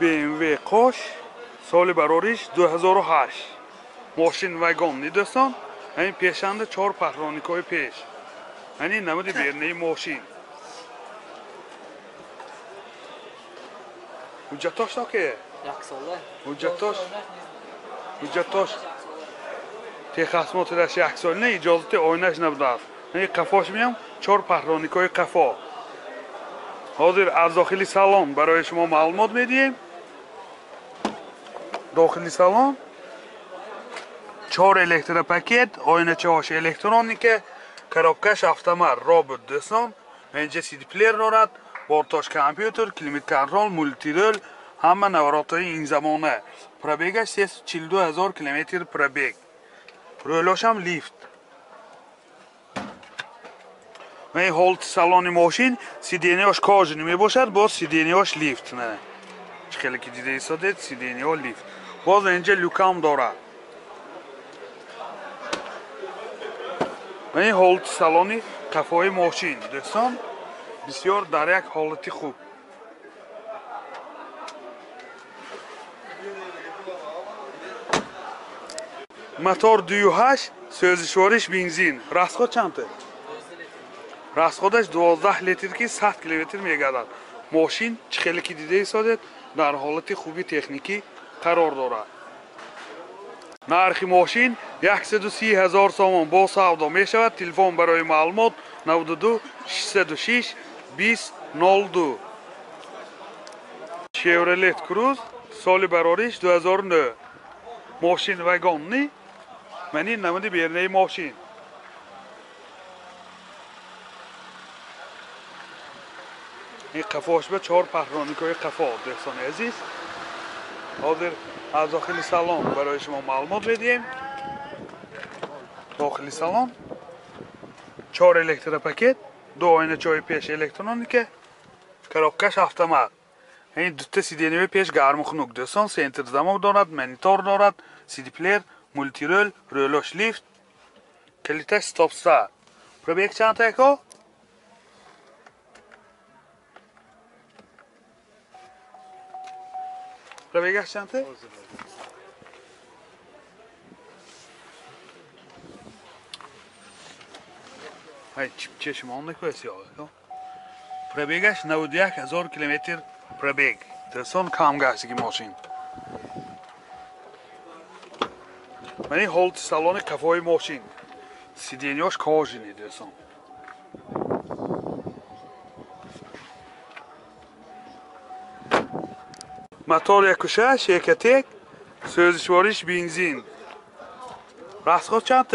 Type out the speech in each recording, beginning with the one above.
BMW қош, соли барориш 2008. Мошин вагонни дӯстон. Ҳамин пешанда 4 пахроникҳои пеш. Ҳамин намуди бернаи мошин. Ҳуҷҷатош то ке? Як сола. Ҳуҷҷатош. Ҳуҷҷатош. Техосмотраш як сола, иҷозати оинаш набудааст. Ҳамин қафош меям 4 пахроникҳои қафо. Ҳозир аз дохили салон барои шумо маълумот медиҳем. Дохили салон 4 электропакет, оиначаҳош электроника, коробкаш автомат, робот дӯстон. Инҷа CD-плеер дорад, бортош компютер, климат-контрол, мультирол, ҳама наворотҳои ин замона. Пробегаш 342 000 километр пробег. Рӯлошам лифт. Ин ҳолати салони мошин сиденияш кожаный мебошад, боз сиденияш лифт. Чӣ хеле ки дида истодед, сиденияҳо лифт. Боз инҷа люкам дорад. Ин ҳолати салони қафои мошин дӯстон, бисёр дар як ҳолати хуб. Мотор 2.8, сӯзишвориш бензин. Расход чанд? Расходаш 12 литр ки 100 километр мегардад. Мошин чӣ хеле ки дида истодед, дар ҳолати хуби техникӣ қарор дорад. Нархи мошин 130 000 сомон бо савдо мешавад. Телефон барои маълумот 92 606 20 02. Chevrolet Cruze соли барориш 2009. Мошин вагонни. Ман ин намуди бернаи мошин. Ин қафош ба 4 пахроникҳои қафо дӯстони азиз. Ҳозир аз дохили салон барои шумо маълумот медиҳем. Дохили салон 4 электропакет, 2 оиначаҳои пеш электроника, коробкаш автомат. Ин дута сиденияи пеш гарму хунук дӯстон, центр замок дорад, монитор дорад, CD-плеер, мультирол, рӯлош лифт, калиташ стоп-старт. Пробег чанд яко? Пробегаш чанд? Ай чипче шумо накӯси оё. Пробегаш 91 000 километр пробег. Дӯстон, кам гаштаги мошин. Ман ин ҳолати салони қафои мошин. Сиденияш кожаный дӯстон. Мотор 1.6 Экотек, сӯзишвориш бензин. Расход чанд?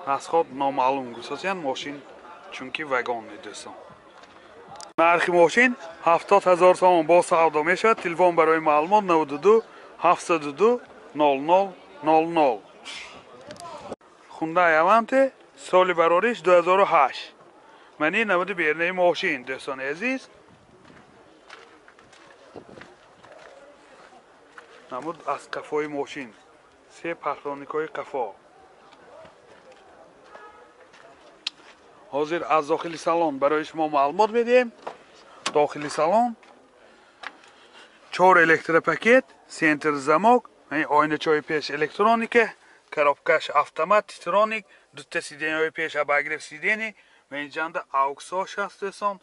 Расход номаълум гусосиян мошин, чунки вагонни дӯстон. Нархи мошин 70 000 сомон бо савдо мешавад. Телефон барои маълумот 92 702 00 00. Hyundai Avante соли барориш 2008. Ман ин намуди бернаи мошин дӯстони азиз. Намуд аз қафои мошин. 3 пахроникҳои қафо. Ҳозир аз дохили салон барои шумо маълумот медиҳем. Дохили салон 4 электропакет, центр замок, оиначаҳои пеш электроника, коробкаш автомат, титроник, дута сиденияҳои пеш обогрев сидений, ва инҷанда ауксош ҳаст дӯстон.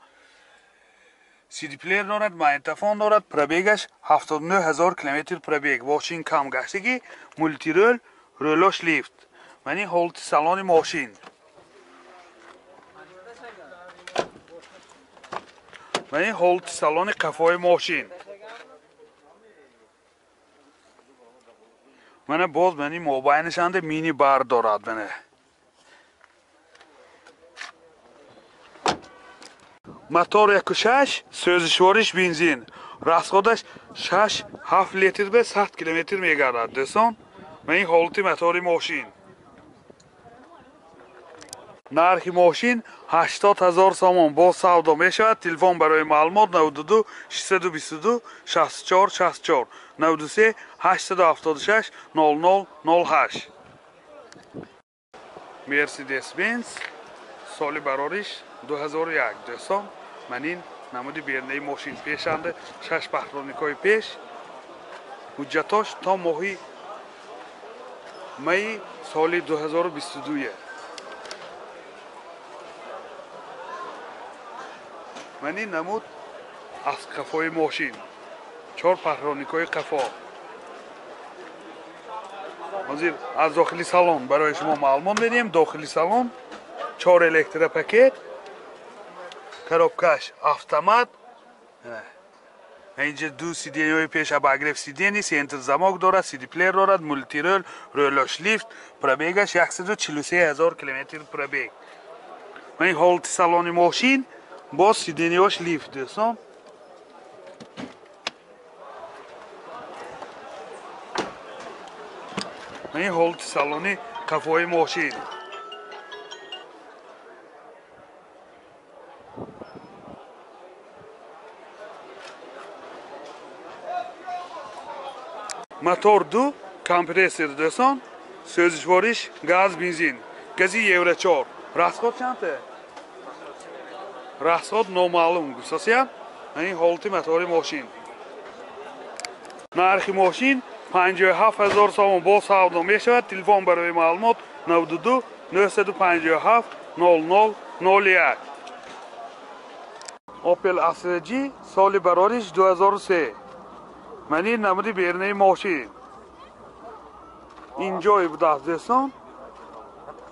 CD-плеер дорад, магнитофон дорад, пробегаш 79 000 километр пробег. Мошин кам гаштагӣ, мультирол, рӯлош лифт. Ман ин ҳолати салони мошин. Ман ин ҳолати салони қафои мошин. Мана боз ман ин мобайнашанда мини бар дорад мана. Мотор 1.6, сӯзишвориш бензин. Расходаш 6-7 литр ба 100 километр мегардад дӯстон. Ман ин ҳолати мотори мошин. Нархи мошин 80 000 сомон бо савдо мешавад. Телефон барои маълумот 92 622 64 64 93 876 00 08. Mercedes-Benz соли барориш 2001 дӯстон. Ман ин Намуди бернаи мошин пешанда, 6 патроникҳои пеш. Ҳуҷҷатош то моҳи майи соли 2022. Мани намуд аз қафои мошин. 4 патроникҳои қафо. Ҳозир аз дохили салон барои шумо маълумот медиҳем. Дохили салон 4 электропакет, коробкаш автомат. Инҷа ду сиденьҳои пеш обогрев сиденьи, центр замок дорад, сиди-плеер дорад, мультирол, ролош лифт, пробегаш 143 000 километр пробег. Ин ҳолати салони мошин боз сиденьҳош лифт, дӯстон. Ин ҳолати салони қафои мошин. Мотор 2, компрессор, дӯстон, сӯзишвориш газ, бензин, гази Евро 4. Расход чанд? Расход номаълум гуфтасиям. Ин ҳолати мотори мошин. Нархи мошин 57 000 сомон бо савдо мешавад. Телефон барои маълумот 92 957 00 01. Opel Astra G соли барориш 2003. Мани намуди бернаи мошин. Инҷое будааст, дӯстон.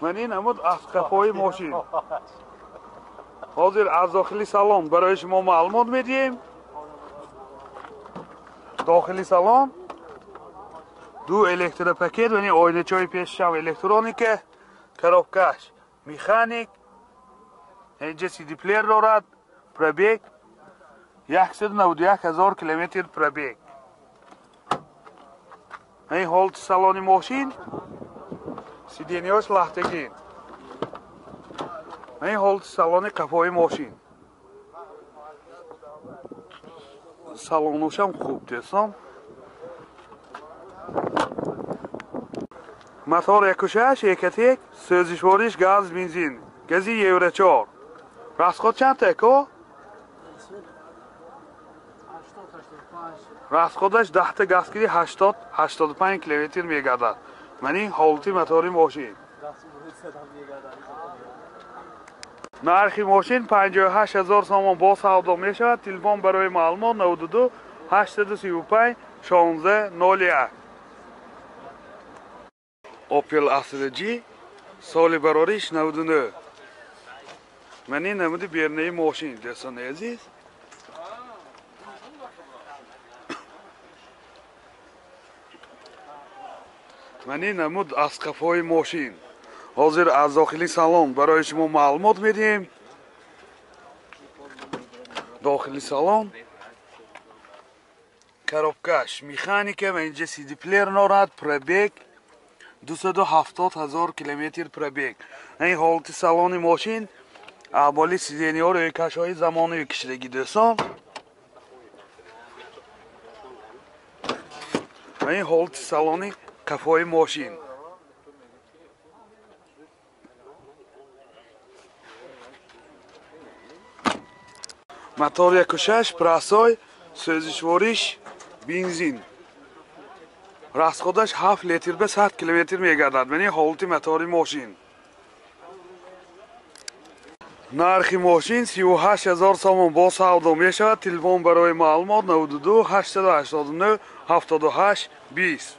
Мани намуд аз қафои мошин. Ҳозир аз дохили салон барои шумо маълумот медиҳем. Дохили салон ду электропакет, яъне оиначаҳои пешшав электроника, коробкаш механик, инҷа сиди-плеер дорад, пробег 191 000 километр пробег. Ин ҳолати салони мошин, сиденьҳош лахтагин. Ин ҳолати салони қафои мошин. Салоношам хуб, дӯстон. Мотор 1.6 Экотек, сӯзишвориш газ, бензин, гази Евро 4. Расход чанд ако? Расходаш 10 газгири 80-85 километр мегардад. Мани ҳолати мотори мошин. Нархи мошин 58 000 сомон бо савдо мешавад. Телефон барои маълумот 92 835 16 01. Opel Astra G соли барориш 99. Мани намуди бернаи мошин, дӯстони азиз. Мани намуд аз қафои мошин. Ҳозир аз дохили салон барои шумо маълумот медиҳем. Дохили салон коробкаш механика ва инҷа сиди-плеер дорад, пробег 270 000 километр пробег. Ин ҳолати салони мошин, аболи сиденьҳо рӯйкашҳои замонавӣ кишидагӣ, дӯстон. Ва ин ҳолати салони қафои мошин. Мотор 1.6 прасой, сӯзишвориш бензин. Расходаш 7 литр ба 100 километр мегардад. Мани ҳолати мотори мошин. Нархи мошин 38 000 сомон бо савдо мешавад. Телефон барои маълумот 92 889 78 20.